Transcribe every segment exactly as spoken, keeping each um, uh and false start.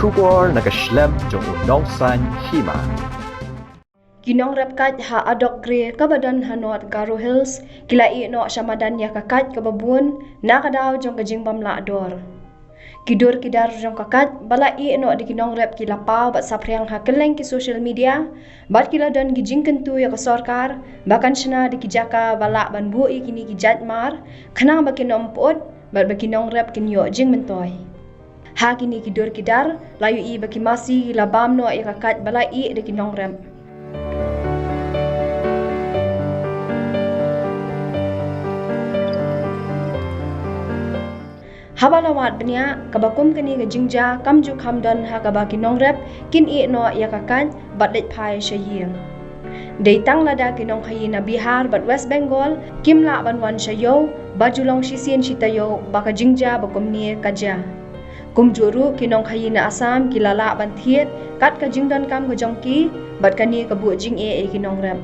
Khubor na ka shlem jong u nongsan hima. Ki nongrep kait ha Adok Gre kaba don ha North Garo Hills ki la ïeh noh sha madan ïa ka kait kaba bun na ka daw jong ka jingbym lah dor. Ki dur ki dar jong ka kait ba la ïeh noh da ki nongrep ki la paw bad saphriang ha kylleng ki social media bad ki la don ki jingkyntu ïa ka sorkar ba kan shna da ki jaka ba lah ban buh ïa kine ki jait mar khnang ba kin ym pyut bad ba ki nongrep kin ïoh jingmyntoi. Ha kine ki dur ki dar la ïohi ba ki masi ki la bam noh ïa ka kait ba la ïeh da ki nongrep. Haba la wad bniah kaba kum kane ka jingjia kam ju kham don ha kaba ki nongrep kin ïeh noh ïa ka kait bad leit phai sha ïing. Dei tang lada ki nongkhaïi na Bihar bad West Bengal kim lah ban wan sha ïew ba ju long shisien shi taïew ba ka jingjia ba kumne ka jia. Kumjuh ruh ki nongkhaïi na Assam ki la lah ban thied kat ka jingdonkam ka jong ki bad kane ka buh jingeh ïa ki nongrep.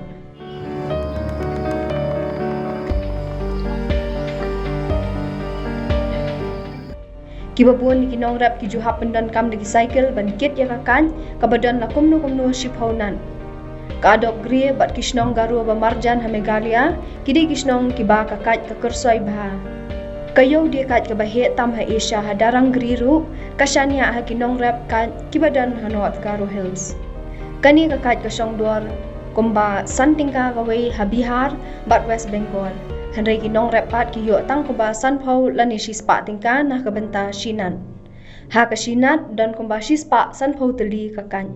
Kiba bun ki nongrep ki ju hap pyndonkam da ki cycle ban kit ïa ka kait kaba don la kumno kumno shiphew nat. Ka Adok Gre bad ki shnong Garo ba marjan ha Meghalaya ki dei ki shnong kiba ka kait ka kyrsoi bha. Ka ïew die kait kaba heh tam ha Asia ha Darang Gre ruh ka shaniah ha ki nongrep kait kiba don ha North Garo Hills. Kane ka kait ka shong dor kumba san tyngka kawei ha Bihar bad West Bengal. Hynrei ki nongrep pat ki ïoh tang kumba sanphew lane shispah tyngka na ka bynta shi nat. Ha ka shi nat don kumba shispah sanphew tylli ka kait.